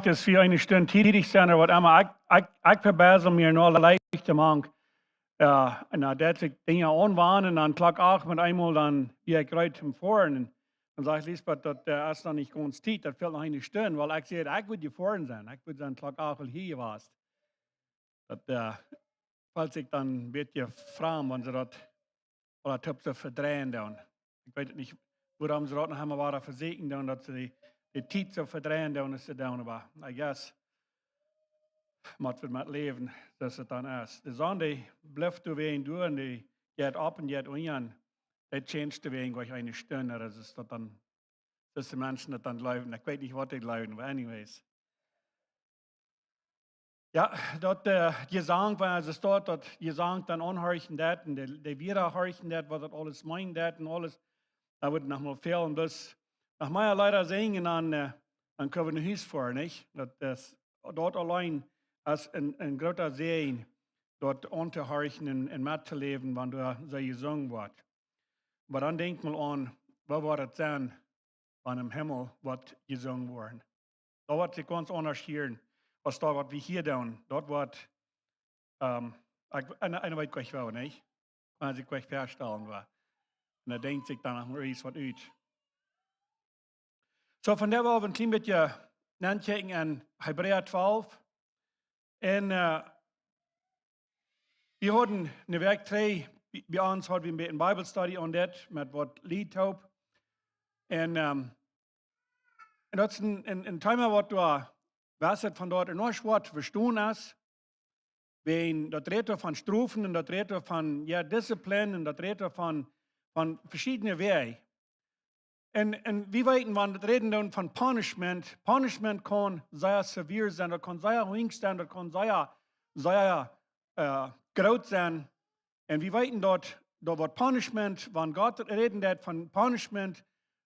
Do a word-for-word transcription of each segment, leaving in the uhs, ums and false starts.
es wie eene Stund tiedich sent ooda waut emma. Ekj, ekj, ekj vebäsel mie noch leicht mank. Jo, un dan deit sikj Dinja aunwanen un dan Klock acht met eemol dan wia ekj reed toom foaren. Un dan sajcht Lisbeth, daut, äh, es noch nich gaunz Tiet, daut fält noch eene Stund, wiels ekj säd, ekj wudd jefoaren sennen. Ekj wudd sennen Klock acht aul hia jewast. Daut, äh, fält sikj dan een bät framd, wan see daut aula toop soo vedreien doonen. Ekj weet nich, wuarom see daut noch emol wada vesieekjen doonen, daut see dee, dee Tiet soo vedreien doonen, es see doonen, oba I guess, mott wie met läwen, daut et dan es. De Sonn, dee blift doa wäajen doa un dee jeit opp un jeit unja, dee change doa wäajen jlikj eene Stund, daut es daut dan, daut de Menschen daut dan jleewen. Ekj weet nich, waut dee jleewen, oba anyways. Jo, daut, äh, Jesank, wan et steit, daut Jesank dan aunhorchen deit un de, de Wieed horchen deit, waut daut aules meenen deit un aules, daut woat noch mol fälen, bloos noch mea Leeda sinjen un dan, äh, dan kjenn wie no Hus foaren, nich? Daut es, daut auleen es een, een groota Säajen, daut auntohorchen un, un mettoläwen, wan doa soo jesungen woat. Oba dan denkj mol aun, woo woat et sennen, wan em Himmel woat jesungen woaren? Daut woat sikj gaunz aundasch hieren, aus daut, waut wie hia doonen. Daut woat, ähm, ekj, eena, eena weet jlikj woo, nich? Kaun sikj jlikj väastalen, oba. Un dan denkjt sikj dan noch mol ieescht waut ut. Soo, vondoag well wie een kjlien bät nenkjikjen en Hebräa twalf. Un, äh, wie hauden eene Wäakj trigj, bie, bie ons haud wie een bät Bibelstudie aun dit, met waut Lied toop. Un, ähm, un daut es een, een, een Thema, waut doa, waut et von doa enorm schwoa to vestonen es. Wäajen daut rät doa von Strofen un daut rät doa von, jo, Discipline un daut rät doa von, von veschiedne Wäaj. Un, un wie weeten, wan wie räden dan von punishment, punishment kaun sea severe sennen, daut kaun sea huach sennen, daut kaun sea, sea, äh, groot sennen. Un wie weeten daut, daut Wuat punishment, wan Gott räden deit von punishment,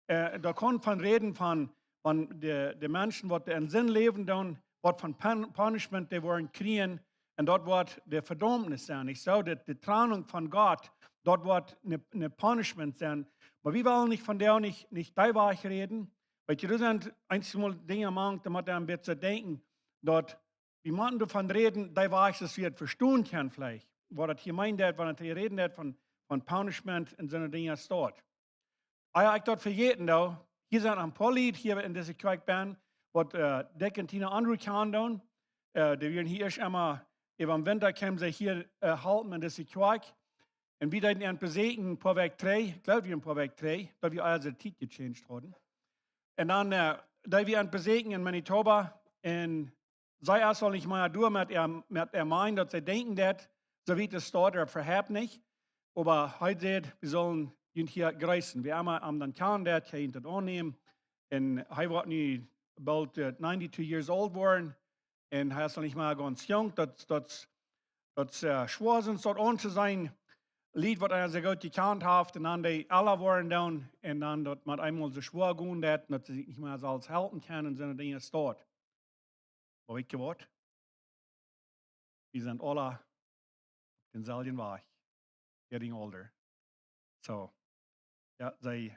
äh, daut kaun von räden von, von de, de Menschen, waut en Sind läwen doonen, waut von pun-, punishment dee woaren kjrieen, un daut woat de Vedaumnis sennen. Nich soo, de, de Trennunk von Gott, daut woat ne, ne punishment sennen. Oba wie wellen nich von doa nich, nich dee Wajch räden. Weetst, doa sent eenjemol Dinja mank, doa mott eena een bät denkjen, daut wie motten doavon räden, dee Wajch, daut wie et vestonen kjennen veleicht. Waut daut hia meent, wan et hia räden deit von, von punishment un soone Dinja steit. Ah jo, ekj daut vejäten, doa. Hia sent een poa Lied hia en dise Kjoakj benn, waut, äh, Dick un Tina Andrew kjanen doonen. Äh, dee wieren hia ieescht emol, äwa dän Winta kjeemen see hia, äh, halpen en dise Kjoakj. Un wie deeden an besieekjen een poa Wäakj trigj, ekj gleew, wie een poa Wäakj trigj, daut wie aul de Tiet jechanged hauden. Un dan, äh, deeden wie an besieekjen en Manitoba, un see es aul nich mea doa met äa, met äa Mind, daut see denkjen deit, soo wiet es daut äwahaupt nich. Oba hee sajcht, wie sellen junt hia jreessen. Wie haben am dan kjanen, dee haud junt daut aunnämen. Un hee woat nu boolt, äh, ninety-two years old woaren. Un hee es noch nich mea gaunz junk. Daut, daut, daut, äh, schwoa es daut auntoseenen. Lied, waut eena soo goot jekjant haft, un dan dee ella woaren doonen, un dan daut met eemol soo schwoa gonen deit, daut see sikj nich mea selfst halpen kjennen, un soone Dinja steit. Oba weetst waut? Wie sent aula opp dänselwjen Wajch. Getting older. So, jo, see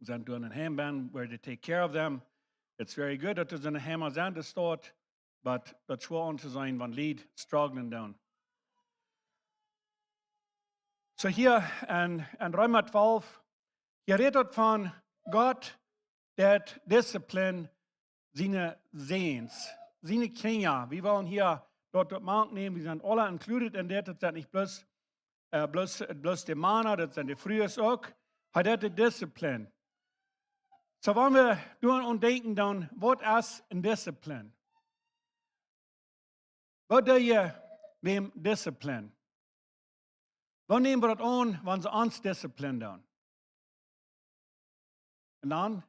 sent doa en een Heim benn, where they take care of them. It's very good daut see en een Heim sent, daut steit, but daut es schwoa auntoseenen, wan Lied strugglen doonen. So hia en, en Reema twalf, hia rät daut von Gott, daut discipline siene Säns, siene Kjinja. Wie wellen hia daut, daut mank nämen, wie sent aula included en dit, daut sent nich bloos, äh, bloos, bloos de Mana, daut sent de Frues uk. Hee deit de discipline. So, wan wie doa aun denkjen, dan, waut es een discipline? Waut doo jie wäm discipline? Waut nämen wie daut aun, wan see ons discipline doonen? Un dan,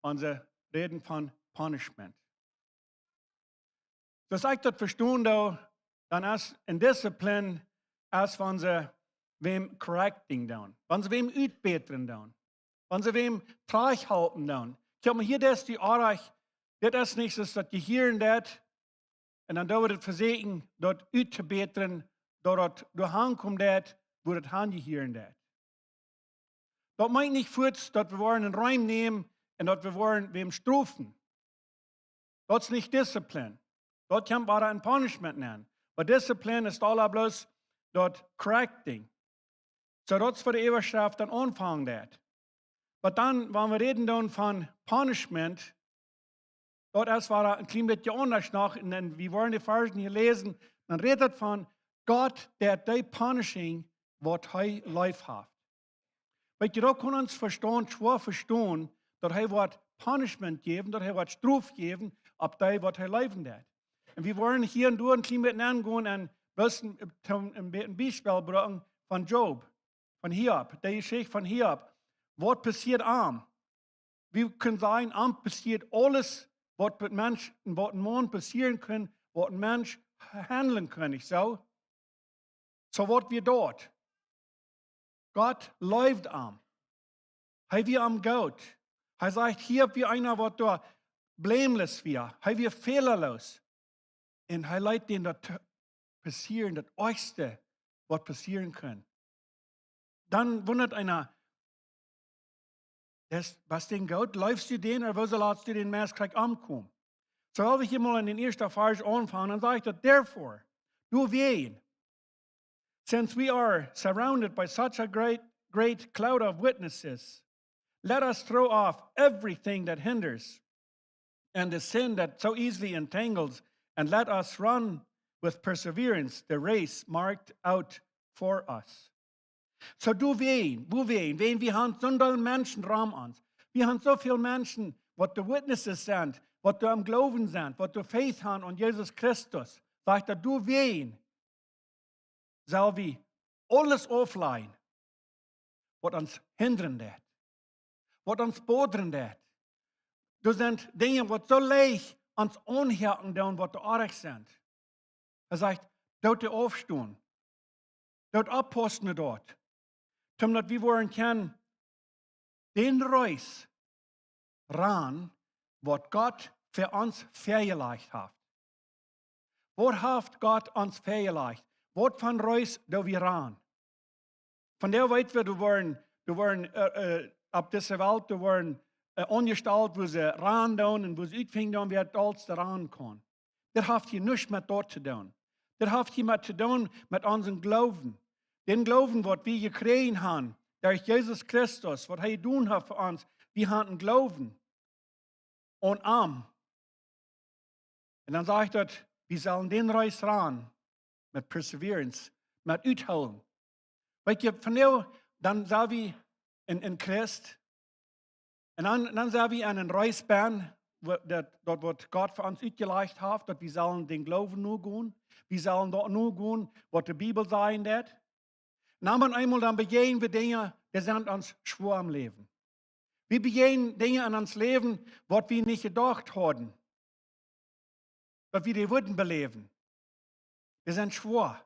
wan see räden von punishment. Soo aus ekj daut vestonen doo, dan es een discipline, es wan see wäm correcting doonen, wan see wäm utbätren doonen, wan see wäm trajchthalpen doonen. Kjikj mol hia, daut es dee oajch, dit es nich soo aus daut jehieren deit. Un dan doo wie daut vesieekjen, daut uttobätren, daut daut doa hankomen deit, wua daut hanjehieren deit. Daut meent nich fuaz, daut wie woaren een Reem nämen un daut wie woaren wäm strofen. Daut es nich Discipline. Daut kjemt wada en Punishment nenn. Oba Discipline es aula bloos daut correcting. Soo daut es fa de Äwaschreft dan aunfangen deit. Oba dan, wan wie räden dan von Punishment, daut es wada een kjlien bät aundasch noch. Un dan, wie woaren de Varschen hia läsen, dan rät et von Gott, deit dee punishing, waut hee leef haft. Weet jie, daut kaun ons Vestaunt schwoa vestonen, daut hee woat Punishment jäwen, daut hee woat Strof jäwen, opp dee, waut hee leewen deit. Un wie woaren hia un doa een kjlien bät aungonen un bloos een, een, een Biespel brinjen von Job, von Hiob, de Jeschicht von Hiob. Waut passieet am? Wie kjennen sajen, am passieet aules, waut een Mensch, waut een Maun passieren kaun, waut een Mensch haundlen kaun, nich soo? Soo waut wia daut? Gott leeft am. Hee wia am goot. Hee sajcht, hia wia eena, waut doa blameless wia. Hee wia fälaloos. Un hee leet dän daut passieren, daut oajchste, waut passieren kaun. Dan wundat eena, es, waut dän goot, leefst du dän, ooda woo latst du dän meist krakjt omkomen? Soo well wie hia mol en dän ieeschten Varsch aunfangen, dan sajcht et: Therefore, doawäajen, since we are surrounded by such a great, great cloud of witnesses, let us throw off everything that hinders and the sin that so easily entangles, and let us run with perseverance the race marked out for us. Soo doawäajen, wuawäajen, wäajen wie haben soon väl Menschen rom ons. Wie haben soo väl Menschen, waut de Witnesses sent, waut doa aum Gloowen sent, waut doa Faith haben aun Jesus Christus. Sajcht et: Doawäajen sell wie aules auflajen, waut ons hindren deit, waut ons bodren deit. Doa sent Dinja, waut soo leicht ons aunhakjen doonen, waut doa oajch sent. Hee sajcht: Doot dee aufstonen. Doot oppaussen doa. Toom daut wie woaren kjennen dän Race rannen, waut Gott fa ons väajelajcht haft. Waut haft Gott ons väajelajcht? Waut fa een Race doo wie rannen? Vondoag weet wie, doa woaren, doa woaren, äh, äh, opp dise Welt, doa woaren, äh, aunjestalt, woo see rannen doonen un woo see utfinjen doonen, wäa daut aulste rannen kaun. Daut haft hia nuscht met daut to doonen. Daut haft hia met to doonen met onsen Gloowen. Dän Gloowen, waut wie jekjräajen haben derch Jesus Christus, waut hee jedonen haft fa ons. Wie haben een Gloowen aun am. Un dan sajcht et, wie sellen dän Race rannen met Perseverance, met Uthoolen. Weet jie, vondoag, dan sent wie een, een Christ. Un dan, dan sent wie aun een Race bennen, wua-, daut, daut waut Gott fa ons utjelajcht haft, daut wie sellen dän Gloowen nogonen. Wie sellen daut nogonen, waut de Bibel sajen deit. Un dan eemol dan bejäajnen wie Dinja, dee sent ons schwoa em Läwen. Wie bejäajnen Dinja en ons Läwen, waut wie nich jedocht hauden, daut wie dee wudden beläwen. Dee sent schwoa.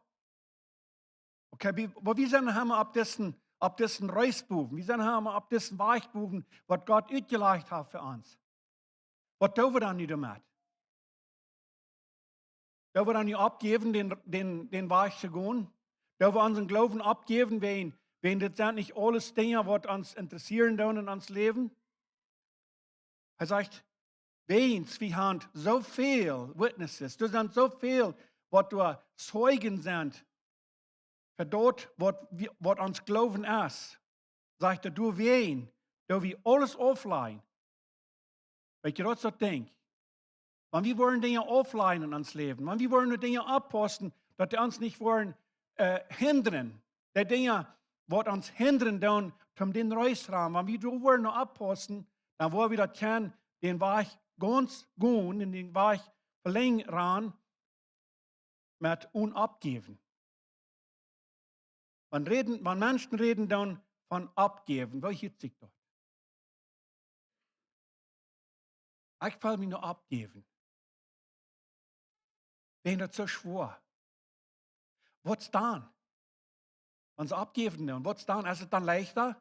Okay, wie, oba wie sent noch emma opp disen, opp disen Race bowen. Wie sent noch emma opp disen Wajch bowen, waut Gott utjelajcht haft fa ons. Waut doo wie dan nu doamet? Doo wie dan nu oppjäwen, dän, dän, dän Wajch to gonen? Doo wie onsen Gloowen oppjäwen, wäajen, wäajen dit sent nich aules Dinja, waut ons interessieren doonen en ons Läwen? Hee sajcht, wäajen wie haben soo väl Witnesses, doa sent soo väl, waut doa Zeijen sent fa daut, waut wie, waut ons Gloowen es. Sajcht hee, doawäajen, doo wie aules auflajen. Weet jie, daut es daut Dinkj. Wan wie woaren Dinja auflajen en ons Läwen, wan wie woaren Dinja oppaussen, daut dee ons nich woaren, äh, hindren, dee Dinja, waut ons hindren doonen, toom dän Race rannen. Wan wie doa woaren oppaussen, dan woa wie daut kjennen, dän Wajch gaunz gonen un dän Wajch velenjd rannen met oppjäwen. Wan räden, wan Menschen räden dan von oppjäwen, woo hilt sikj daut? Ekj well mie nu oppjäwen. Wäajen daut soo schwoa. Waut es dan? Wan see oppjäwen dan, waut es dan? Es et dan leichta?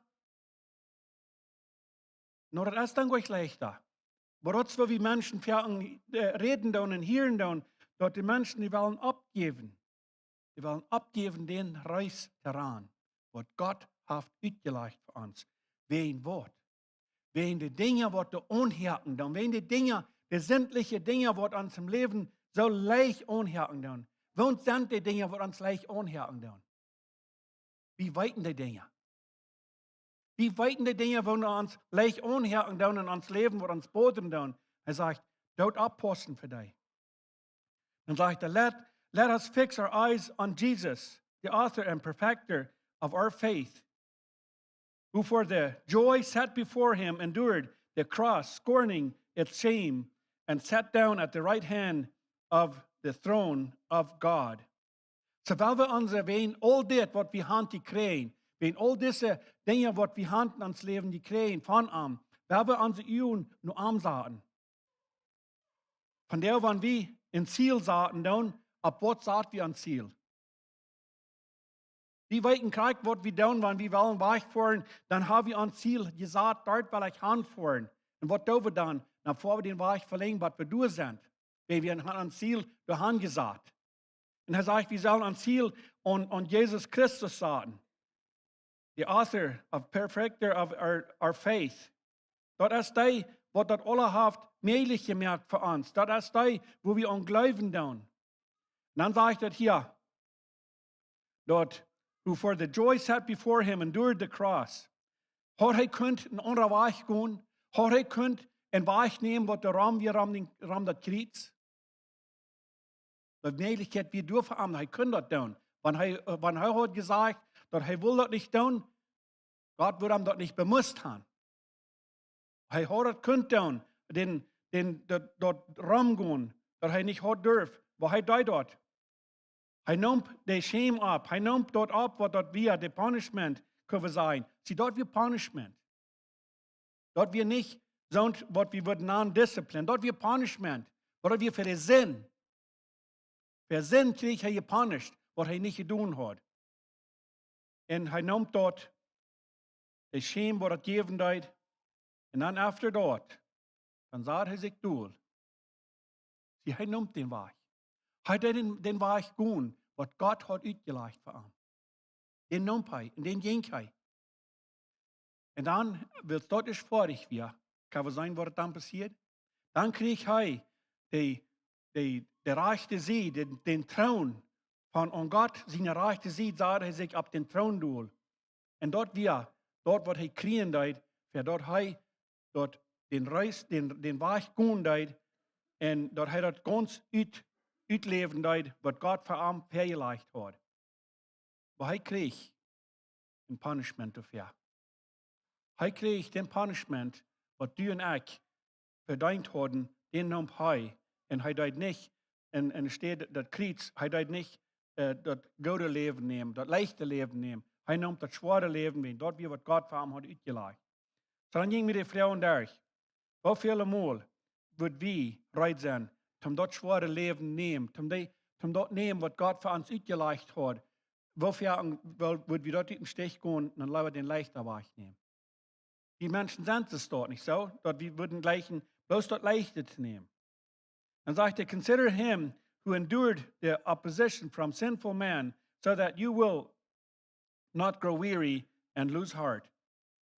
No, daut es dan goanich leichta. Oba daut es, woo wie Menschen foaken, äh, räden doonen un hieren doonen, daut de Menschen, dee wellen oppjäwen. Dee wellen oppjäwen dän Race to rannen, waut Gott haft utjelajcht fa ons. Wäajen waut? Wäajen de Dinja, waut doa aunhakjen doonen, wäajen de Dinja, de sindliche Dinja, waut ons em Läwen soo leicht aunhakjen doonen. Waut sent de Dinja, waut ons leicht aunhakjen doonen? Wie weeten de Dinja. Wie weeten de Dinja, waut ons leicht aunhakjen doonen en ons Läwen, waut ons bodren doonen. Hee sajcht: "Doot oppaussen fa dee." Dan sajcht hee: "Let, let us fix our eyes on Jesus, the author and perfecter of our faith, who for the joy set before him endured the cross, scorning its shame, and sat down at the right hand of the throne of God." Soo well wie ons wäajen aul dit, waut wie haben jekjräajen, wäajen aul dise Dinja, waut wie haben en ons Läwen jekjräajen von am, well wie onse Uagen no am saten. Von doa, wan wie een Ziel saten doonen, opp waut sat wie ons Ziel? Wie weeten krakjt, waut wie doonen, wan wie wellen wajchfoaren, dan hab wie ons Ziel jesat, doa well ekj hanfoaren. Un waut doo wie dan? Dan foa wie dän Wajch velenjd, waut wie doa sent. Wiels wie haben ons Ziel doa han jesat. Un hee sajcht, wie sellen ons Ziel aun, aun Jesus Christus saten. The author of perfecter of our, our faith. Daut es dee, waut daut aules haft mäajlich jemoakt fa ons. Daut es dee, wua wie aun jleewen doonen. Un dan sajcht daut hia, daut, "Who for the joy set before him endured the cross." Haud hee kunt een aundren Wajch gonen? Haud hee kunt een Wajch nämen, waut de Rom wia, rom, dän, rom daut Kjriez? De Mäajlichkjeit wia doa fa am, hee kunn daut doonen. Wan hee, wan hee haud jesajcht, daut hee wull daut nich doonen, Gott wudd am daut nich bemust haben. Hee haud daut kunt doonen, dän, dän, daut, daut romgonen, daut hee nich haud durft, oba hee deed daut. Hee neem de Schäm opp, hee neem daut opp, waut daut wia, de Punishment, kjenn wie sajen. See, daut wia Punishment. Daut wia nich soont, waut wie wudden nanen Discipline. Daut wia Punishment. Oba daut wia fa de Sind. Fa Sind kjrieech hee jepunished, waut hee nich jedonen haud. Un hee neem daut, de Schäm, waut daut jäwen deed. Un dan after daut, dan sad hee sikj dol. See, hee neem dän Wajch. Hee deed dän, dän Wajch gonen, waut Gott haud utjelajcht fa am. Dän neem hee un dän jinkj hee. Un dan, wiels daut es foadich wia, kjenn wie seenen, waut dan passieed? Dan kjrieech hee de, de, de rajchte Sied, dän, dän Troon von, aun Gott siene rajchte Sied sad hee sikj opp dän Troon dol. Un daut wia daut, waut hee kjrieen deed, fa daut hee daut dän Reis, dän, dän Wajch gonen deed, un daut hee daut gaunz ut, utläwen deed, waut Gott fa am väajelajcht haud. Oba hee kjrieech een Punishment doafäa. Hee kjrieech dän Punishment, waut du un ekj vedeent hauden, dän neem hee. Un hee deed nich, un, un steit daut Kjriez, hee deed nich, äh, daut goode Läwen nämen, daut leichte Läwen nämen. Hee neem daut schwoare Läwen, wiels daut wia, waut Gott fa am haud utjelajcht. Soo dan jinkj mie de Froag derch: Woo väle Mol wudd wie reed sennen, om daut schwoare Läwen nämen, om dee, om daut nämen, waut Gott fa ons utjelajcht haud? Woo väl, woo, wudd wie daut ut dän Stich gonen, dan leewa dän leichten Wajch nämen? Wie Menschen sent daut nich soo, daut wie wudden jleichen, bloos daut Leichte to nämen. Dan sajcht hee: "Consider him who endured the opposition from sinful men, so that you will not grow weary and lose heart."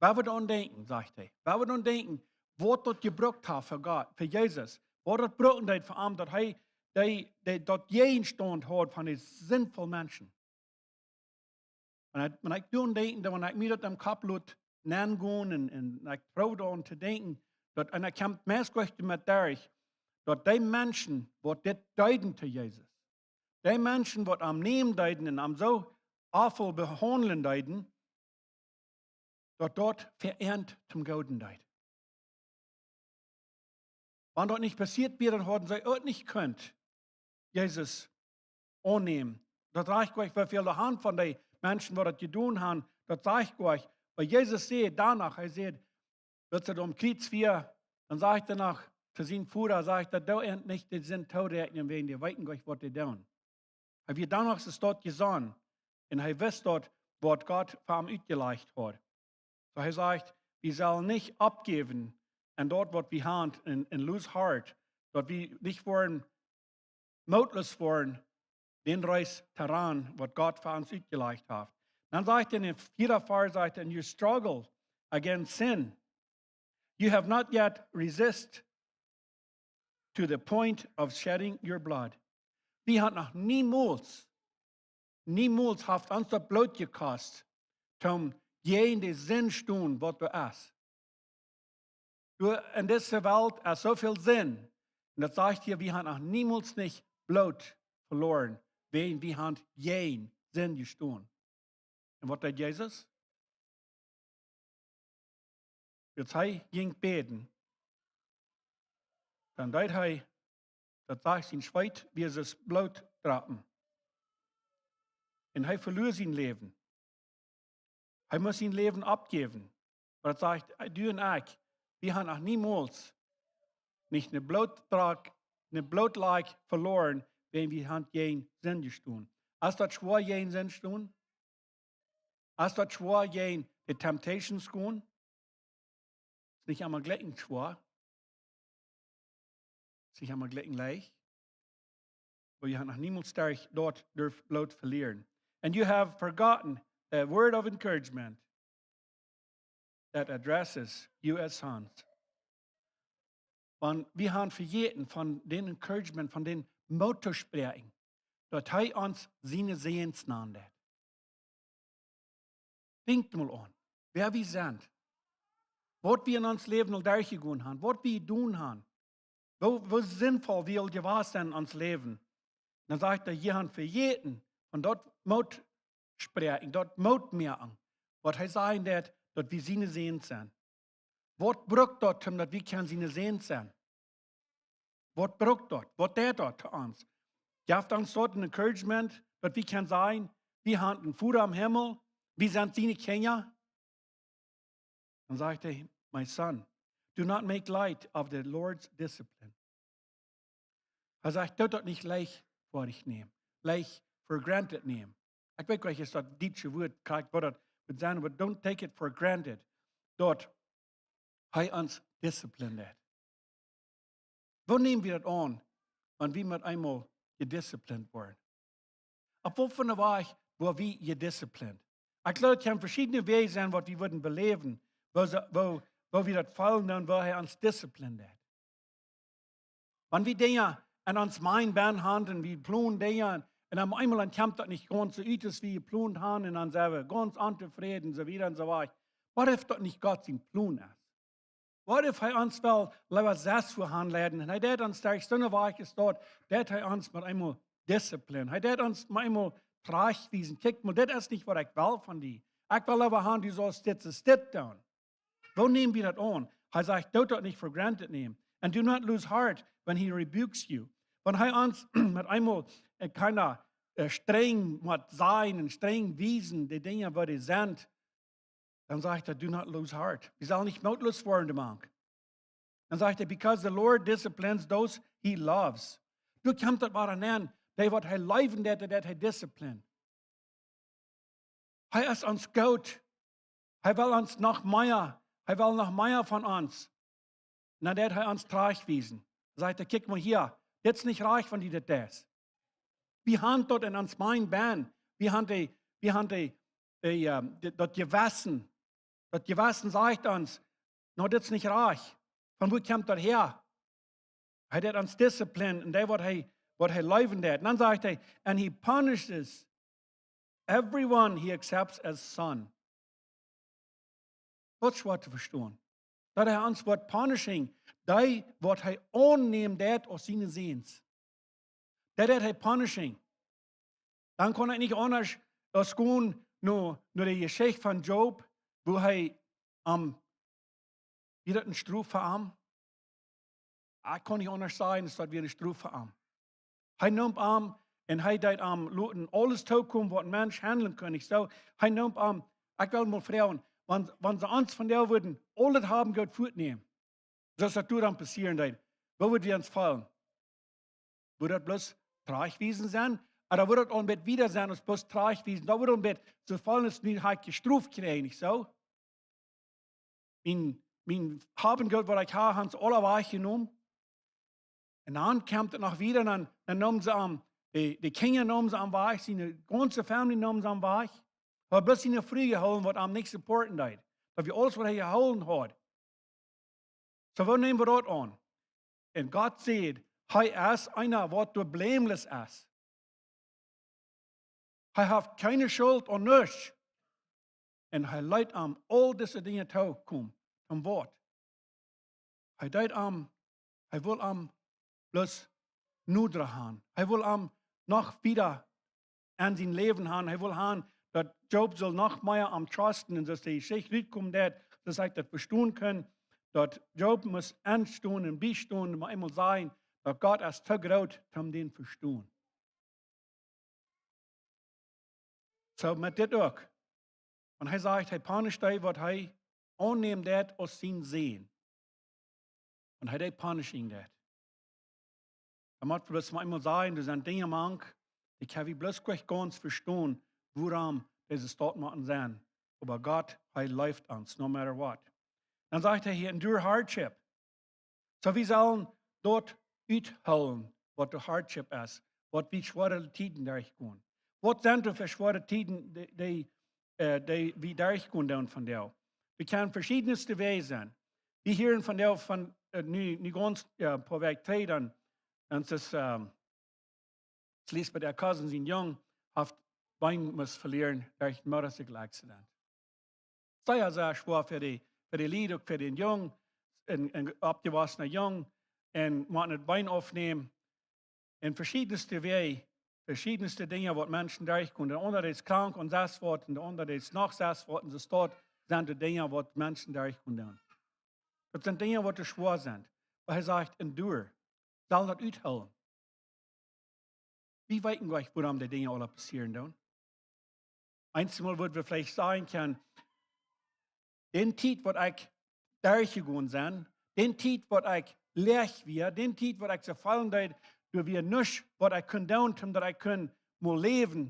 Wan wie doaraun denkjen, sajcht hee, wan wie doaraun denkjen, waut daut jebrukt haft fa Gott, fa Jesus, waut daut brukt daut fa am, daut hee, dee, dee, daut jäajenstonen haud von de sinful Menschen. Wan ekj, wan ekj doaraun denkj, dan, wan ekj mie daut em Kopp lot nengonen un, un ekj proow doaraun to denkjen, daut, un ekj kjeem meist nich met derch, daut dee Menschen, waut dit deeden to Jesus, dee Menschen, waut am nämen deeden un am soo awful behaundlen deeden, daut daut fa an toom Gooden deed. Wan daut nich passieet wia, dan hauden see uk nich kunt Jesus aunnämen. Daut sajcht nich, woo väl doa han von dee Menschen, waut daut jedonen han, daut sajcht nich. Oba Jesus säd doano, hee säd, wiels hee aum Kjriez wia, dan sajcht hee noch to sienen Voda, sajcht hee: "Doo an nich de Sind tooräakjnen, wäajen dee weeten nich, waut dee doonen." Hee wia doano soo stoakj jesonnen. Un hee wist daut, waut Gott fa am utjelajcht haud. Soo hee sajcht, wie sellen nich oppjäwen aun daut, waut wie han, un, un lose heart, daut wie nich woaren, mootloos woaren, dän Reis to rannen, waut Gott fa ons utjelajcht haft. Dan sajcht hee en dän vieeden Varsch, sajcht hee: "And you struggle against sin. You have not yet resist, to the point of shedding your blood. Wie haben noch niemols, niemols haft ons daut Bloot jekost, om jäajen de Sind stonen, waut doa es. Doa en dise Welt es soo väl Sind. Un daut sajcht hia, wie haben noch niemols nich Bloot veloaren, wäajen wie haben jäajen Sind jestonen. Un waut deed Jesus? Aus hee jinkj bäden, dan deed hee, daut sajcht, sien Schweet wia aus Bloot droppen. Un hee veluar sien Läwen. Hee must sien Läwen oppjäwen. Oba daut sajcht, du un ekj, wie haben noch niemols nich een Blootdropp, een Blootlack veloaren, wäajen wie haben jäajen Sind jestonen. Es daut schwoa, jäajen Sind stonen? Es daut schwoa, jäajen de Temptations gonen? Es nich emma jlikj schwoa. Es nich emma jlikj leicht. Oba jie haben noch niemols derch daut derft Bloot velieren. And you have forgotten a word of encouragement that addresses you as sons. Wan wie haben vejäten von dän Encouragement, von dän Moot to spräakjen, daut hee ons siene Säns nand. Denkjt mol aun, wäa wie sent. Waut wie en ons Läwen aul derchjegonen haben, waut wie jedonen haben. Woo, woo sindvoll wie aul jewast sent en ons Läwen. Dan sajcht hee, jie haben vejäten von daut Moot spräakjen, daut Moot moaken, waut hee sajen deed, daut wie siene Säns sent. Waut brukt daut, om daut wie kjennen siene Säns sennen? Waut brukt daut? Waut deit daut to ons? Jeft ons daut een Encouragement, daut wie kjennen sajen, wie haben een Voda em Himmel, wie sent siene Kjinja? Dan sajcht hee, my son, do not make light of the Lord's discipline. Hee sajcht, doot daut nich leicht fa die nämen, leicht for granted nämen. Ekj weet nich, es daut dietsche Wuat krakjt, waut daut mott sennen, but don't take it for granted, daut hee ons disciplined haft. Woo näm wie daut aun, wan wie met eemol jedisciplined woaren? Opp waut fa eene Wies woa wie jedisciplined? Ekj jleew, et kjennen veschiedne Wäaj sennen, waut wie wudden beläwen, woo, woo, woo wie daut feelen doonen, woo hee ons disciplined haft. Wan wie Dinja en ons mind benn haben un wie plonen Dinja un, un opp eemol dan kjemt daut nich gaunz soo ut aus wie jeplont haben un dan sent wie gaunz ontofräd un soo wieda un soo wieda. Waut wan daut nich Gott sien Plon es? Waut wan hee ons well leewa selfst väahanleiden un hee deit ons derch soone Wies es daut, daut hee ons met eemol discipline. Hee deit ons met eemol trajchtwiesen. Kjikj mol, dit es nich waut ekj well von die. Ekj well leewa haben, du saust dit, dit, dit doonen. Woo näm wie daut aun? Hee sajcht, doot daut nich for granted nämen. And do not lose heart when he rebukes you. Wan hee ons met eemol, äh, kinda, äh, strenj mott sennen un strenj wiesen, de Dinja, waut dee sent, dan sajcht hee, do not lose heart. Wie sellen nich mootloos woaren doamank. Dan sajcht hee, because the Lord disciplines those he loves. Doa kjemt daut wada aun, dee waut hee leewen deit, dee deit hee discipline. Hee es ons goot. Hee well ons noch mea. Hee well noch mea von ons. Un dan deit hee ons trajchtwiesen. Sajcht hee, kjikj mol hia, dit es nich rajcht von die, dit es. Wie haben daut en ons mind benn. Wie haben dee, wie haben dee, dee, ähm, dee, daut Jewessen. Daut Jewessen sajcht ons, no, dit es nich rajcht. Von wua kjemt daut häa? Hee deit ons discipline un dee waut hee, waut hee leewen deit. Un dan sajcht hee, and he punishes everyone he accepts as son. Daut es schwoa to vestonen. Daut hee ons woat punishing, dee waut hee aunnämen deit aus siene Säns. Daut deit hee punishing. Dan kaun ekj nich aundasch aus gonen no, no de Jeschicht von Job, wua hee am, wia daut eene Strof fa am? Ekj kaun nich aundasch sajen, es daut wia eene Strof fa am. Hee neem am un hee deed am loten aules tookomen, waut een Mensch haundlen kunn. Nich soo, hee neem am, ekj well mol froagen, wan, wan see ons von doa wudden aules haben, Gott, wajchnämen, soo aus daut doa dan passieren deed, woo wudd wie ons feelen? Wudd daut bloos trajchtwiesen sennen? Ooda wudd daut aul een bät wieda sennen aus bloos trajchtwiesen? Daut wudd aul een bät soo feelen aus nu hab ekj Strof jekjräajen, nich soo? Mien, mien Hab un Goot, waut ekj haud, haben see aula wajchjenomen. Un dan kjeem et noch wieda, dan, dan neemen see am, de, de Kjinja neemen see am wajch, siene gaunze Family neemen see am wajch. Hee haud bloos siene Fru jehoolen, waut am nich supporten deed. Daut wia aules, waut hee jehoolen haud. Soo, woo näm wie daut aun? Un Gott sajcht, hee es eena waut doa blameless es. Hee haft kjeene Schult aun nuscht. Un hee leet am aul dise Dinja tookomen. Om waut? Hee deed am, hee wull am bloos noda han. Hee wull am noch wieda aun sien Läwen han. Hee wull han, daut Job sull noch mea am trusten. Un soo aus de Jeschicht rutkomen deed, soo aus ekj daut vestonen kunn, daut Job must enstonen un biestonen, mau eemol sajen, daut Gott es too groot, om dän vestonen. Soo met dit uk. Wan hee sajcht, hee punished dee, waut hee aunnämen deed aus sien Sän. Wan hee dee punishing deed. Dan mott wie bloos mau eemol sajen, doa sent Dinja mank, dee kjenn wie bloos nich gaunz vestonen, wuarom dise Staut mott sennen. Oba Gott, hee leeft ons, no matter what. Dan sajcht hee hia, endure hardship. Soo, wie sellen daut uthoolen, waut de hardship es, waut wie schwoare Tieden derchgonen. Waut sent doa fa schwoare Tieden, dee, dee, äh, dee wie derchgonen doonen vondoag? Doa kjennen veschiedne Wäaj sennen. Wie hieren vondoag von, äh, nu, nu gaunz, jo, poa Wäakj trigj, dan, dan es, ähm, Lisbeth äa Cousin, sien Jung, haft Been must velieren derch een Motorcycle Accident. Sea, sea schwoa fa dee, fa dee Lied, uk fa dän Jung, een, een oppjewossena Jung, un mott daut Been aufnämen. Un veschiedne Wäaj, veschiedne Dinja, waut Menschen derchkomen. De aundra es krank un sest waut, un de aundra es noch sest waut, un soo staut sent de Dinja, waut Menschen derchkomen doonen. Daut sent Dinja, waut schwoa sent. Oba hee sajcht, endure. Sell daut uthoolen. Wie weeten nich, wuarom dee Dinja aula passieren doonen. Eensmol wudd wie veleicht sajen kjennen, dee Tiet, waut ekj derchjegonen sie, dee Tiet, waut ekj leeg wia, dee Tiet, waut ekj soo feelen deed, doa wia nuscht, waut ekj kunn doonen, om daut ekj kunn mol läwen.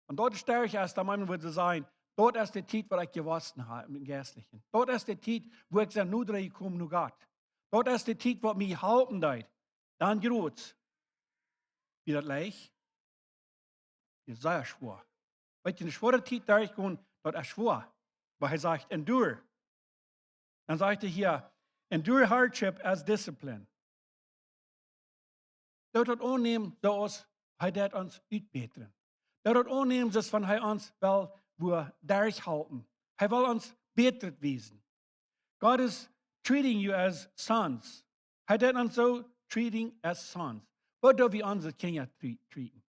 Un daut es derch, aus daut mau wudd sajen, daut es de Tiet, waut ekj jewossen hab em Jeistlichen. Daut es de Tiet, wua ekj sie noda jekomen no Gott. Daut es de Tiet, waut mie halpen deed. Dan jrod. Wia daut leicht? Wia sea schwoa. Weetst, eene schwoare Tiet derchgonen, daut es schwoa. Oba hee sajcht, endure. Dan sajcht hee hia, endure hardship as discipline. Daut daut aunnämen, soo aus hee daut ons utbätren. Daut daut aunnämen, soo aus wan hee ons well wua derchhalpen. Hee well ons bätret wiesen. God is treating you as sons. Hee deit ons soo treating as sons. Woo doo wie onse Kjinja tre-, treaten?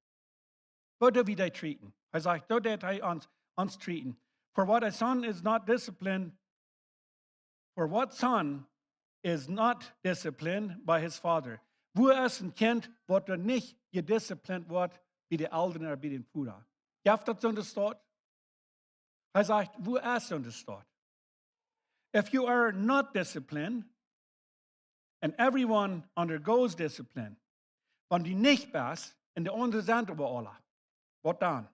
Woo doo wie dee treaten? Hee sajcht, soo deit hee ons, ons treaten. For what a son is not disciplined, for what son is not disciplined by his father? Wua es een Kjint, waut doa nich jedisciplined woat bie de Elren ooda bie dän Voda? Jeft daut soone Staut? Hee sajcht, wua es soone Staut? If you are not disciplined, and everyone undergoes discipline, wan du nich best, un de aundre sent oba aula, waut dan?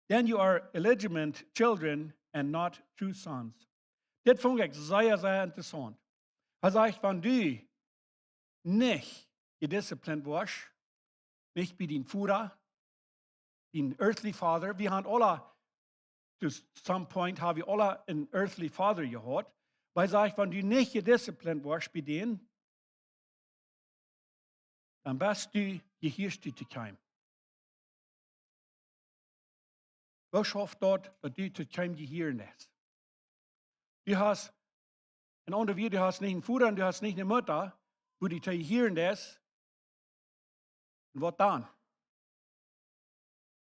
Then you are illegitimate children and not true sons. Dit funk ekj sea, sea interessaunt. Hee sajcht, wan du nich jedisciplined woascht, nich bie dän Voda, dän earthly father, wie haben aula, to some point haben wie aula een earthly father jehaut. Oba hee sajcht, wan du nich jedisciplined woascht bie dän, dan best du, jehieescht du to kjeenem. Woo schauft daut, daut du to kjeenem jehieren deist? Du hast, en aundre Wieed, du hast nich een Voda un du hast nich eene Mutta, wua du to jehieren deist. Un waut dan?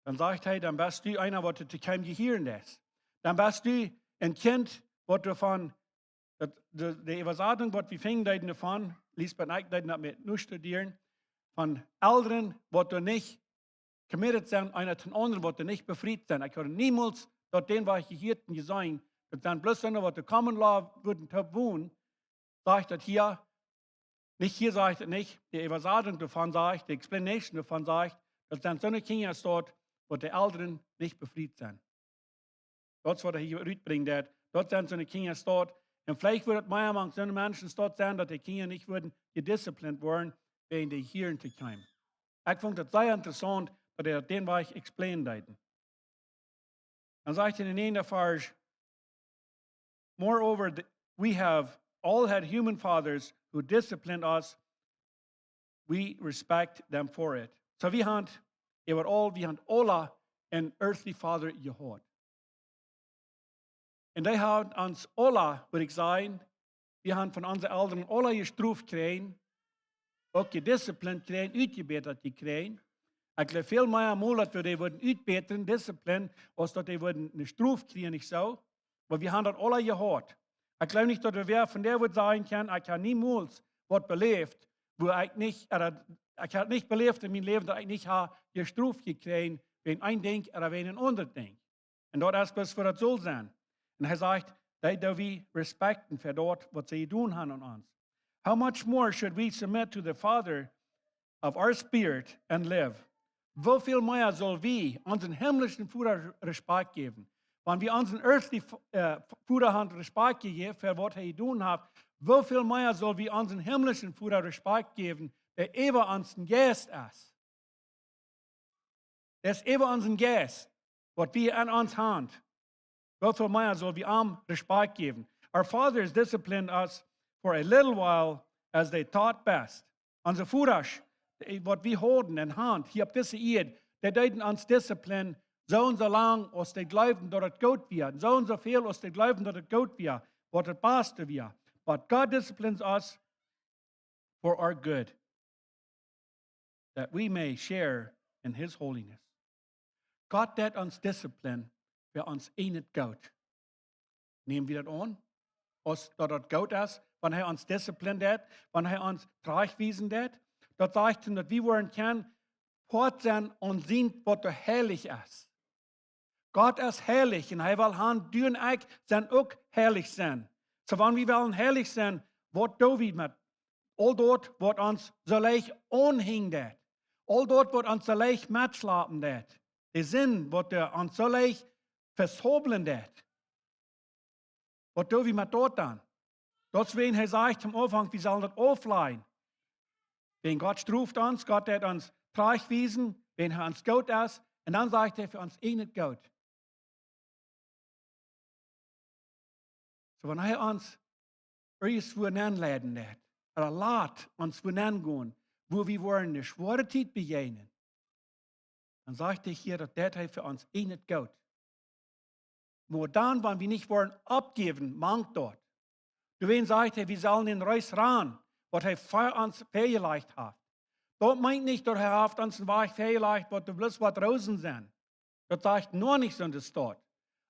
Dan sajcht hee, dan best du eena, waut to kjeenem jehieren deist. Dan best du een Kjint, waut doavon, daut, de, de Äwasatunk, waut wie finjen deeden doavon, Lisbeth un ekj deeden daut met nu studieren, von Elren, waut doa nich committed sent, eena toom aundren, waut doa nich befriet sent. Ekj haud niemols daut dän, waut ekj jehieet un jeseenen, daut sent bloos soone, waut de common law wudden toop wonen, sajcht daut hia, nich hia sajcht et nich, de Äwasatunk doavon sajcht, de explanation doavon sajcht, daut sent soone Kjinja staut, waut de Elren nich befriet sent. Daut es waut hee hia rutbrinjt, daut, daut sent soone Kjinja staut. Un veleicht wudd et mea mank soone Menschen staut sennen, daut de Kjinja nich wudden jedisciplined woaren, wäajen dee hieren to kjeenem. Ekj funk daut sea interessaunt, daut hee daut dän Wajch explain deed. Dan sajcht hee en de näajende Varsch, moreover, the, we have all had human fathers who disciplined us we respect them for it. So wie haben overall, wie haben aule een earthly father jehaut. Un dee haben ons aule, wudd ekj sajen, wie haben von onse Elren aule jestrooft jekjräajen, uk jedisciplined jekjräajen, utjebätat jekjräajen. Ekj jleew väl mea mol daut wie dee wudden utbätren, discipline, aus daut dee wudden eene Strof kjrieen, nich soo? Oba wie haben daut aule jehaut. Ekj jleew nich daut wie wäa von dee wudd sajen kjennen, ekj hab niemols waut beläft, wua ekj nich, ooda ekj hab nich beläft en mien Läwen daut ekj nich hab jestrooft jekjräajen wäajen een Dinkj ooda wäajen een aundret Dinkj. Un daut es bloos woo daut saul sennen. Un hee sajcht, dee doo wie respecten fa daut waut see jedonen haben aun ons. How much more should we submit to the Father of our spirit and live? Woo väl mea saul wie onsen himmlischen Voda Respekt jäwen? Wan wie onsen earthly Vo-, äh, Voda haben Respekt jejäft fa waut hee jedonen haft, woo väl mea saul wie onsen himmlischen Voda Respekt jäwen, dee äwa onsen Jeist es? Dee es äwa onsen Jeist, waut wie en ons haben. Woo väl mea saul wie am Respekt jäwen? Our fathers disciplined us for a little while as they thought best. Onse Vodasch, dee, waut wie hauden en Haunt hia opp dise Ieed, dee deeden ons discipline, soo un soo lang aus dee jleewden daut et goot wia, soo un soo väl aus dee jleewden daut et goot wia, waut et baste wia. But God disciplines us for our good, that we may share in his holiness. Gott deit ons discipline fa ons eejnet Goot. Näm wie daut aun? Aus daut daut goot es, wan hee ons discipline deit, wan hee ons trajchtwiesen deit, daut sajcht hee, daut wie woaren kjennen Poat sennen aun sient waut doa heilich es. Gott es heilich un hee well han, du un ekj sellen uk heilich sennen. Soo wan wie wellen heilich sennen, waut doo wie met aul daut waut ons soo leicht aunhenjen deit? Aul daut waut ons soo leicht metschlapen deit? De Sind waut doa ons soo leicht vesaublen deit? Waut doo wie met daut dan? Daut es wäajen hee sajcht aum Aunfank, wie sellen daut auflajen. Wäajen Gott stroft ons, Gott deit ons trajchtwiesen, wäajen hee ons goot es, un dan sajcht hee fa ons eejnet Goot. Soo wan hee ons irjentwua nenleiden deit, ooda lat ons wua nengonen, wua wie woaren eene schwoare Tiet bejäajnen, dan sajcht hee hia, daut deit hee fa ons eejnet Goot. Oba dan, wan wie nich woaren oppjäwen, mank daut. Doawäajen sajcht hee, wie sellen dän Reis rannen, waut hee fa ons väajelajcht haft. Daut meent nich, daut hee haft ons een Wajch väajelajcht, waut doa bloos waut Roosen sent. Daut sajcht noch nich soo en de Staut.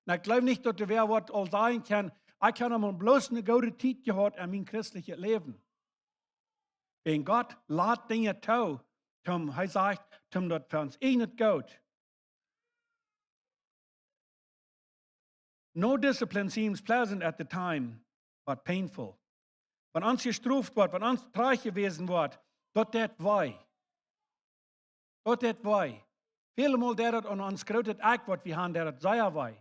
Un ekj jleew nich, daut doa wäa waut aul sajen kaun, ekj hab mau bloos eene goode Tiet jehaut en mien christeljet Läwen. Wäajen Gott lat Dinja too, toom, hee sajcht, toom daut fa ons eejnet Goot. No discipline seems pleasant at the time, but painful. Wan ons jestroft woat, wan ons trajchtjewäsen woat, daut deit wee. Daut deit wee. Välemol deit daut aun ons grootet Ekj, waut wie han, deit daut sea wee.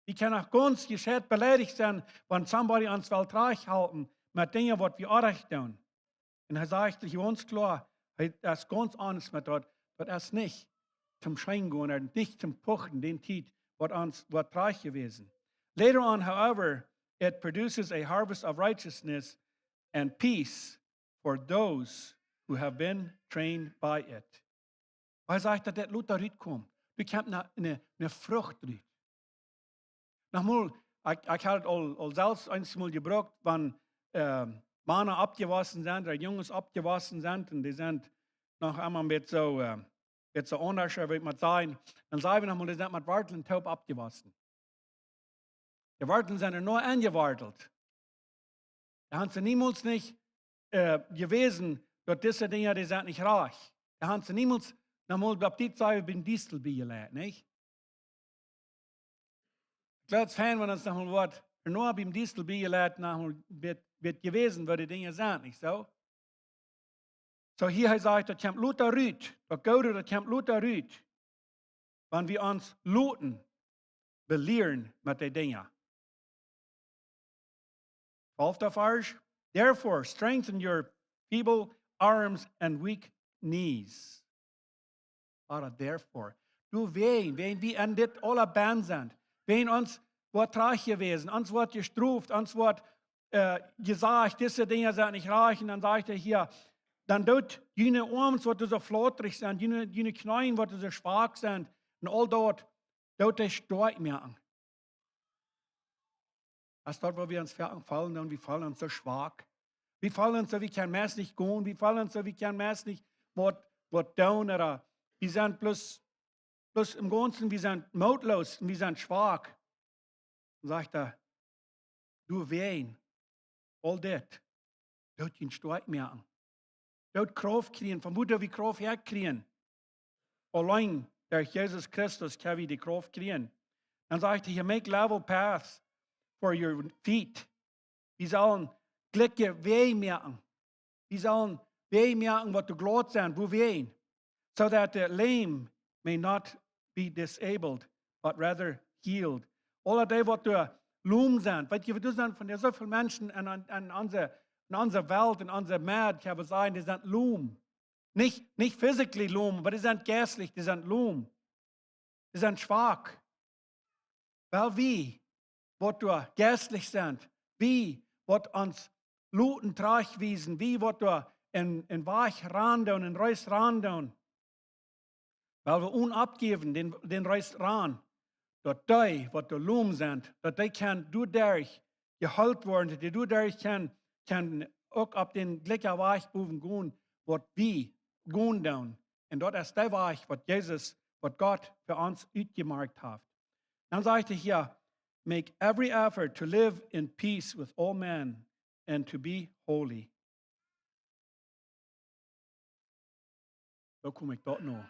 Wie kjennen noch gaunz jescheit beleidicht sennen, wan somebody ons well trajchthalpen met Dinja, waut wie orrajcht doonen. Un hee sajcht gaunz kloa, hee es gaunz honest met daut, daut es nich toom scheen gonen, nich toom puchen, dän Tiet, waut ons woat trajchtjewäsen. Later on, however, it produces a harvest of righteousness and peace for those who have been trained by it. Hee sajcht, daut daut lota rutkomt. Doa kjemt eene, eene, eene Frucht rut. Noch mol, ekj, ekj hab et aul, aul selfst eemol jebrukt, wan, ähm, Mana oppjewossen sent, ooda Junges oppjewossen sent, un dee sent noch emol een bät soo, äh, bät soo aundasch, woo ekj mott sajen. Dan saj wie noch mol, dee sent met Wartlen toop oppjewossen. De Wartlen sent doa noch enjewartelt. Doa han see niemols nich, äh, jewäsen, daut dise Dinja, dee sent nich rajcht. Doa han see niemols, noch mol opp dit, saj wie, biem Diestel biejelajcht, nich? Ekj jleew, daut es fein, wan ons noch mol woat, doa noch biem Diestel biejelajcht, noch mol woat, woat jewäsen, woo de Dinja sent, nich soo? Soo hia, hee sajcht, daut kjemt lota rut, daut Goode, daut kjemt lota rut, wan wie ons loten belieren met de Dinja. Twalfta Varsch. Therefore, strengthen your feeble arms and weak knees. Ooda therefore. Doawäajen, wäajen wie en dit aula benn sent, wäajen ons woat trajchtjewäsen, ons woat jestroft, ons woat, äh, jesajcht, dise Dinja sent nich rajcht, un dan sajcht hee hia, dan doot june Oarms, waut soo flatrich sent, june, june Kjneeen, waut soo schwak sent, un aul daut, doot dee stoakj moaken. Aus daut, wua wie ons fälen, dan, wie feelen ons soo schwak. Wie feelen ons soo, wie kjennen meist nich gonen, wie feelen ons soo, wie kjennen meist nich waut, waut doonen, ooda wie sent bloos, bloos em Gaunzen, wie sent mootloos un wie sent schwak. Dan sajcht hee, doawäajen, aul dit, doot junt stoakj moaken. Doot Krauft kjrieen, von wua wie Krauft häa kjrieen. Auleen derch Jesus Christus kjenn wie dee Krauft kjrieen. Dan sajcht hee, "Make level paths for your feet." Wie sellen jlikje Wäaj moaken. Wie sellen Wäaj moaken, waut doa glaut sent, wuawäajen. "So that the lame may not be disabled, but rather healed." Aule dee, waut doa lom sent. Weet jie, waut doa sent von dee soo väl Menschen en, en, en onse, en onse Welt, en onse Welt, ekj wudd sajen, dee sent lom. Nich, nich physically lom, oba dee sent jeistlich, dee sent lom. Dee sent schwak. Well, wie, waut doa jeistlich sent, wie, waut ons loten trajchtwiesen, wie, waut doa en, en Wajch ran doonen, en Reis ran doonen, well wie ons oppjäwen, dän, dän Reis ran, daut dee, waut doa lom sent, daut dee kjennen doaderch jeheelt woaren, daut dee doaderch kjennen, kjennen uk opp dän jlikjen Wajch bowen gonen, waut wie gonen doonen. Un daut es dee Wajch, waut Jesus, waut Gott fa ons utjemoakt haft. Dan sajcht hee hia, "Make every effort to live in peace with all men and to be holy." Soo kom ekj doa no.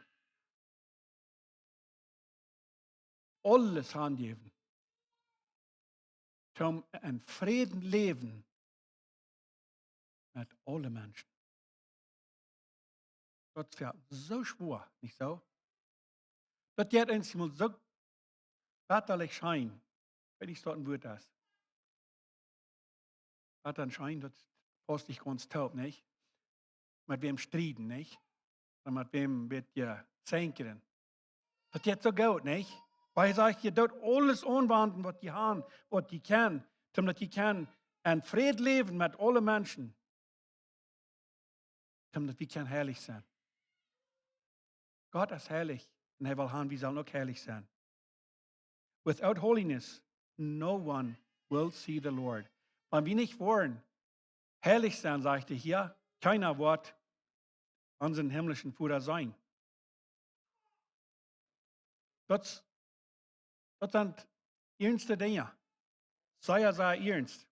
Aules hanjäwen, toom en Fräd läwen met aule Menschen. Daut es jo soo schwoa, nich soo? Daut jeit eenjemol soo betalich scheen, wan ekj daut een Wuat es. Waut dan scheen, daut pausst nich gaunz toop, nich? Met wäm strieden, nich? Un met wäm woat jezankren. Daut jeit soo goot, nich? Wiel hee sajcht, jie doonen aules aunwenjen, waut jie haben, waut jie kjennen, toom daut jie kjennen en Fräd läwen met aule Menschen. Toom daut wie kjennen heilich sennen. Gott es heilich un hee well haben, wie sellen uk heilich sennen. "Without holiness, no one will see the Lord." Wan wie nich woaren heilich sennen, sajcht hee hia, kjeena woat onsen himmlischen Voda seenen. Daut, daut sent iernste Dinja. Sea, sea iernst.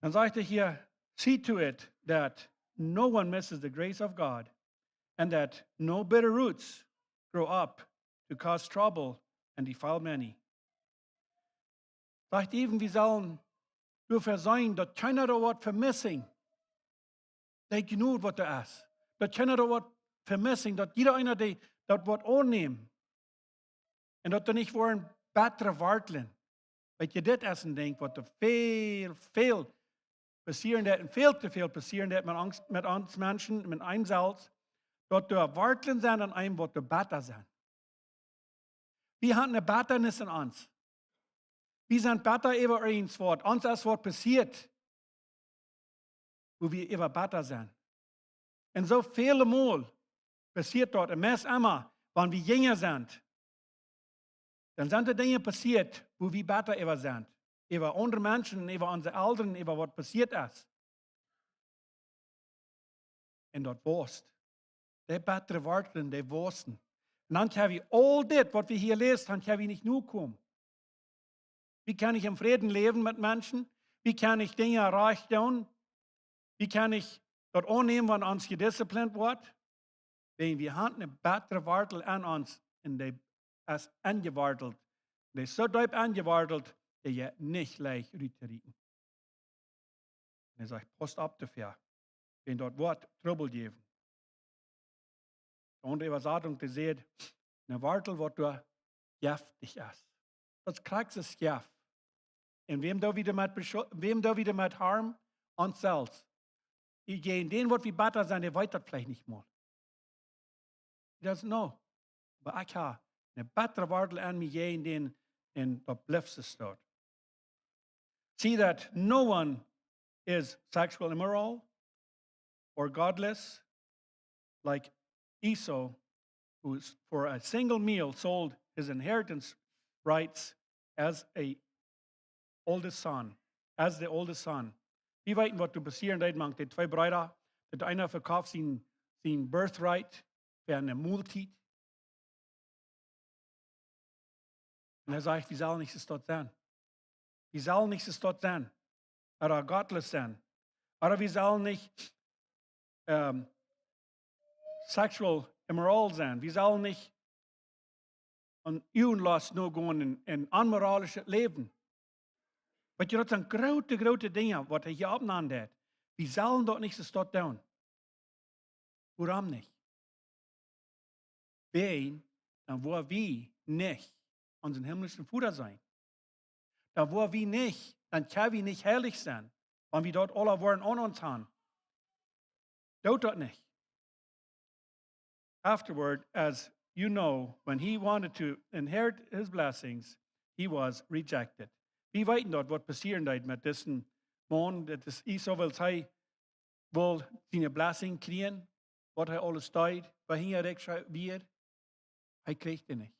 Dan sajcht hee hia, "See to it that no one misses the grace of God and that no bitter roots grow up to cause trouble and defile many." Sajcht äwen, wie sellen doafäa seenen, daut kjeena doa woat vemissen, dee Jnod, waut doa es. Daut kjeena doa woat vemissen, daut jieda eena dee, daut woat aunnämen. Un daut doa nich woaren bettre Wartlen. Weet jie, dit es een Dinkj, waut doa väl, väl passieren deit un väl too väl passieren deit met ons, met ons Menschen, met eenem selfst, daut doa Wartlen sent aun eenem, waut doa betta sent. Wie haben eene Bettanis en ons. Wie sent betta äwa irjent waut. Ons es waut passieet, wua wie äwa betta sent. Un soo väle Mol passieet daut, un meist emma, wan wie jinja sent, dan sent doa Dinja passieet, wua wie betta äwa sent. Äwa aundre Menschen, äwa onse Elren, äwa waut passieet es. Un daut wausst. Dee bettre Wartlen, dee waussen. Un dan kjenn wie aul dit, waut wie hia läsen, dan kjenn wie nich nokomen. Wie kjennen nich em Fräd läwen met Menschen. Wie kjennen nich Dinja rajcht doonen. Wie kjennen nich daut aunnämen, wan ons jedisziplient woat. Wan wie haben eene bettre Wartel aun ons un dee es enjewartelt. Dee es soo deep enjewartelt, daut jie nich leicht rut to rieten. Un hee sajcht, pausst opp doafäa, wan daut woat Trubbel jäwen. De aundre Äwasatunk, dee sajcht, eene Wartel, waut doa jeftich es. Daut es krakjt soo jeft. Un wäm doo wie doamet beschu-, wäm doo wie doamet harmen? Ons selfst. Dee, dän, waut wie betta sent, dee weet daut veleicht nich mol. He doesn't know. Oba ekj hab eene bettre Wartel aun mie jäajen dän, un daut blift soo stonen. See that no one is sexually immoral, or godless, like Esau, who for a single meal sold his inheritance rights as a oldest son, as the oldest son. Wie weeten, waut doa passieren deed mank de twee Breeda, daut eena vekoft sien, sien birthright fa eene Moltiet. Un hee sajcht, wie sellen nich soo stolt sennen. Wie sellen nich soo stolt sennen. Ooda godless sennen. Ooda wie sellen nich, ähm, sexual immoral sennen. Wie sellen nich aun Uagenlost nogonen un, un onmoralischet läwen. Weetst, daut sent groote, groote Dinja, waut hee hia oppnant. Wie sellen daut nich soo stolt doonen. Wuarom nich? Wäajen, dan woa wie nich onsen himmlischen Voda seenen. Dan woa wie nich, dan kjenn wie nich heilich sennen, wan wie daut aula woaren aun ons haben. Doot daut nich. Afterward, as you know, when he wanted to inherit his blessings, he was rejected. Wie weeten daut, waut passieren deed met disen Maun, daut es Esau, wiels hee wull siene Blessing kjrieen, waut hee aules deed, woo hinjarikj hee wia. Hee kjrieech dee nich.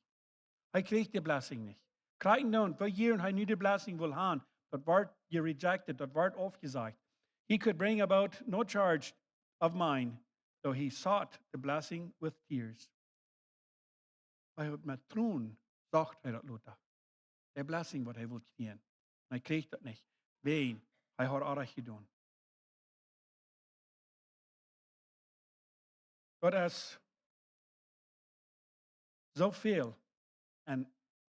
Hee kjrieech de Blessing nich. Krakjt dan, woo hia hee nu de Blessing wull haben, daut wort jerejected, daut wort aufjesajcht. He could bring about no charge of mine, though he sought the blessing with tears. Hee haud met Tronen, socht hee daut lota. De Blessing, waut hee wull kjrieen. Un hee kjrieech daut nich. Wäajen, hee haud orrajcht jedonen. Daut es soo väl. En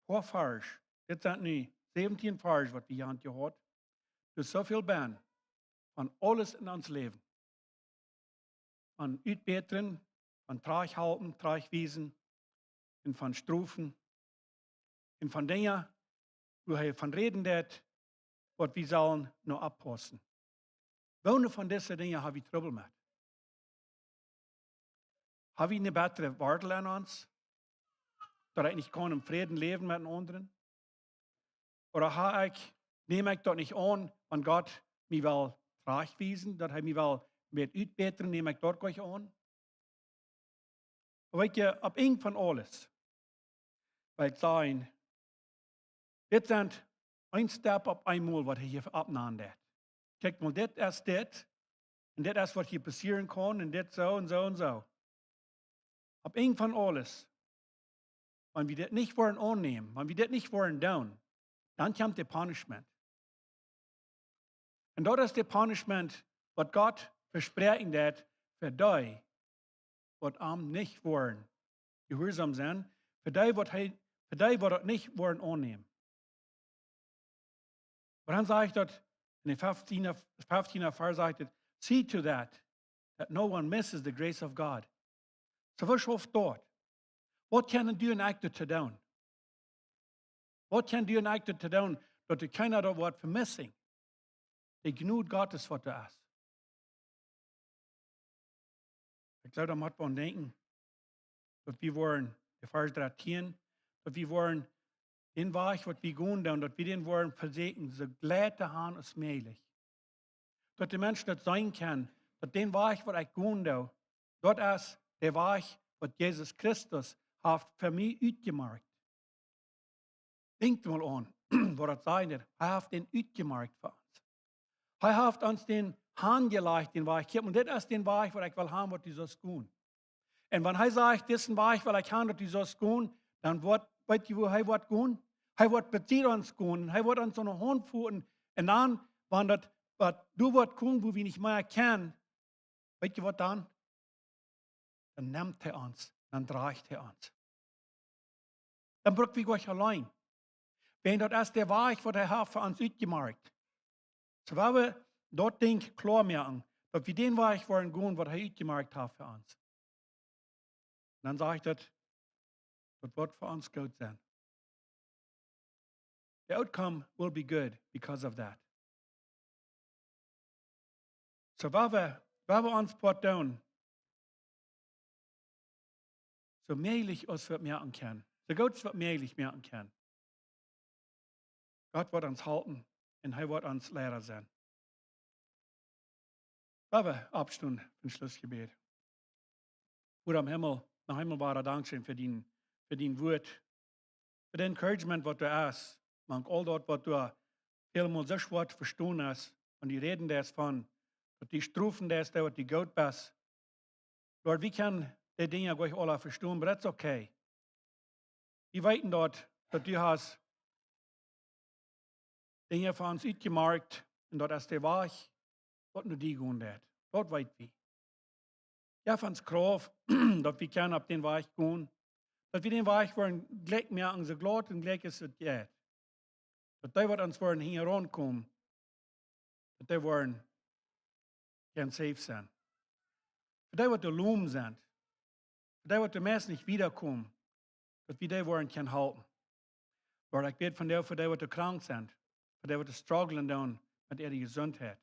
poa Varsch, dit sent nu säwentieen Varsch, waut wie hia aun jehaut. Doa es soo väl benn von aules en ons Läwen. Von utbätren, von trigjhalpen, trigjwiesen, un von strofen, un von Dinja, woo hee von räden deed, waut wie sellen no oppaussen. Woone von dise Dinja hab wie Trubbel met? Hab wie eene bettre Wartel en ons, daut ekj nich kaun em Fräd läwen met eenen aundren? Ooda hab ekj, näm ekj daut nich aun, wan Gott mie well trigjwiesen, daut hee mie well met utbätren, näm ekj daut nich aun? Weetst, opp een von aules, well ekj sajen, dit sent een Step opp eemol, waut hee hia oppnant. Kjikj mol, dit es dit, un dit es, waut hia passieren kaun, un dit soo un soo un soo. Opp een von aules, wan wie dit nich woaren aunnämen, wan wie dit nich woaren doonen, dan kjemt de punishment. Un daut es de punishment, waut Gott vespräakjen deed fa dee, waut am nich woaren jehuarsom sennen, fa dee, waut hee, fa dee, waut daut nich woaren aunnämen. Oba dan sajcht daut, en de feftiende, feftiende Varsch sajcht et, "See to that, that no one misses the grace of God." Soo, waut schauft daut? Waut kjennen du un ekj doatoo doonen? Waut kjennen du un ekj doatoo doonen, daut doa kjeena daut woat vemissen? De Jnod Gottes, waut doa es. Ekj sell doa mau aun denkjen, daut wie woaren, de Varsch dartieen, daut wie woaren dän Wajch, waut wie gonen doonen, daut wie dän woaren vesieekjen, soo jlikj to haben aus mäajlich. Daut de Menschen daut seenen kjennen, daut dän Wajch, waut ekj gonen doo, daut es de Wajch, waut Jesus Christus haft fa mie utjemoakt. Denkjt mol aun, waut daut sajcht, hee haft dän utjemoakt fa ons. Hee haft ons dän hanjelajcht, dän Wajch. Kjikj, un dit es dän Wajch, waut ekj well haben, waut du sust gonen. Un wan hee sajcht, disen Wajch well ekj haben, daut du sust gonen, dan woat, weetst du, woo hee woat gonen? Hee woat bie ons gonen, hee woat ons aun de Haunt foten. Un dan, wan daut, waut doa woat komen, woo wie nich mea kjennen, weetst du waut dan? Dan nemt hee ons, dan drajcht hee ons. Dan bruck wie nich auleen. Wan daut es de Wajch, waut hee haft fa ons utjemoakt. Soo, wan wie daut Dinkj kloa moaken, daut wie dän Wajch woaren gonen, waut hee utjemoakt haft fa ons. Dan sajcht et, daut woat fa ons goot sennen. The outcome will be good because of that. Soo, wan wie, wan wie ons Poat doonen, soo mäajlich aus wie moaken kjennen, soo goot aus wie mäajlich moaken kjennen, Gott woat ons halpen un hee woat ons Liera sennen. Lot wie oppstonen fa een Schlussjebäd. Voda em Himmel, noch eemol wada dankscheen fa dien, fa dien Wort, fa daut Encouragement, waut doa es, mank aul daut, waut doa välmol soo schwoa to vestonen es, un dee räden doa von, daut du strofen deist, daut du goot best. Lord, wie kjennen dee Dinja nich aula vestonen, but that's okay. Wie weeten daut, daut du hast Dinja fa ons utjemoakt, un daut es de Wajch, waut no die gonen deit. Daut weet wie. Jeff ons Krauft, daut wie kjennen opp dän Wajch gonen. Daut wie dän Wajch woaren jlikj moaken, soo glaut un jlikj aus et jeit. Daut dee, waut ons woaren hinjaraun komen, daut dee woaren kjennen safe sennen. Fa dee, waut doa lom sent, fa dee, waut doa meist nich wieda komen, daut wie dee woaren kjennen halpen. Lord, ekj bäd vondoag fa dee, waut doa krank sent, fa dee, waut doa strugglen doonen met äare Jesuntheit.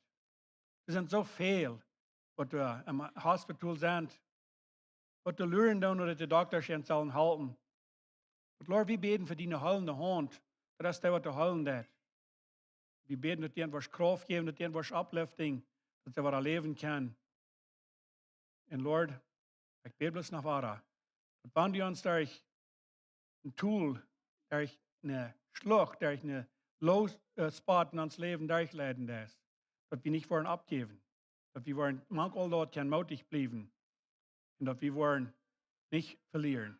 Doa sent soo väl, waut doa em Hospital sent, waut doa luren doonen, daut de Doktasch an sellen halpen. But Lord, wie bäden fa diene heelende Haunt, daut es dee, waut doa heelen deit. Wie bäden, daut du an woascht Krauft jäwen, daut du an woascht uplifting, daut see wada läwen kjennen. Un Lord, ekj bäd bloos noch wada, daut wan du ons derch een Tool, derch eene Schlucht, derch een low, äh, spot en ons Läwen derchleiden deist, daut wie nich woaren oppjäwen, daut wie woaren mank aul daut kjennen mootich bliewen, un daut wie woaren nich velieren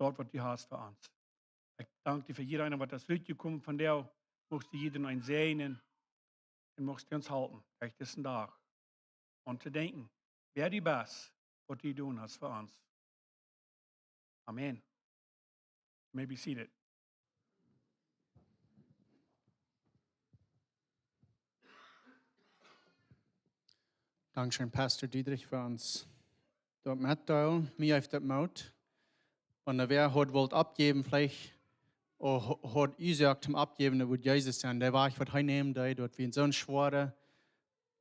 daut, waut du hast fa ons. Ekj dank die fa jieda eena, waut es rutjekomen vondoag. Muchst du jieda eenen säajnen un muchst du ons halpen, derch disen Dach, aun to denkjen, wäa du best, waut du jedonen hast fa ons. Amen. You may be seated. Dankscheen, Pastor Diedrich, fa ons daut metdeelen. Mie jeft daut Moot. Wan wäa haud wult oppjäwen, veleicht, ooda ha-, haud Uasoak toom Oppjäwen, daut wudd Jesus sennen. De Wajch, waut hee nämen deed, daut wia soon schwoara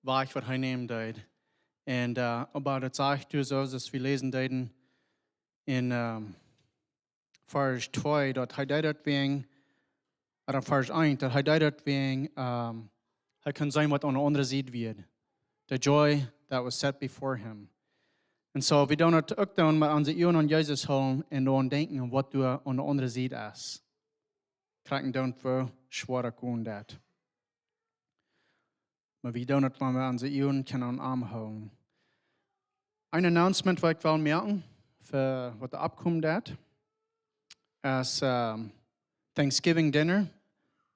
Wajch, waut hee nämen deed. Un, äh, oba daut sajcht doa soo, aus wie läsen deeden en, ähm, Varsch twee, daut hee deed daut wäajen, ooda Varsch eent, daut hee deed daut wäajen, ähm, hee kunn seenen, waut aun de aundre Sied wia. The joy that was set before him. Un soo, wie doonen daut uk dan met onse Uagen aun Jesus hoolen un dan denkjen aun, waut doa aun de aundre Sied es. Krakjt dan, woo schwoa daut gonen deit. Oba wie doonen daut, wan wie onse Uagen kjennen aun am hoolen. Een Announcement, waut ekj well moaken, fa waut doa oppkomen deit, es, ähm, Thanksgiving Dinner,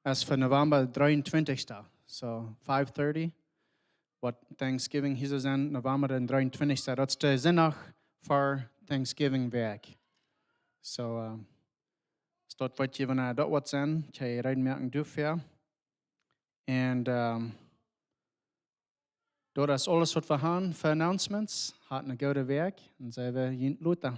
es fa November dreeuntwintichsten. So, five thirty, waut Thanksgiving hia soo es, November dän dreeuntwintichsten. Daut es de Sindach ver Thanksgiving Wäakj. So, ähm, es daut waut jie, wan daut waut sent, kjenn jie reed moaken doafäa. Un, ähm, daut es aules, waut wie haben fa Announcements. Hat eene goode Wäakj un see wie junt lota.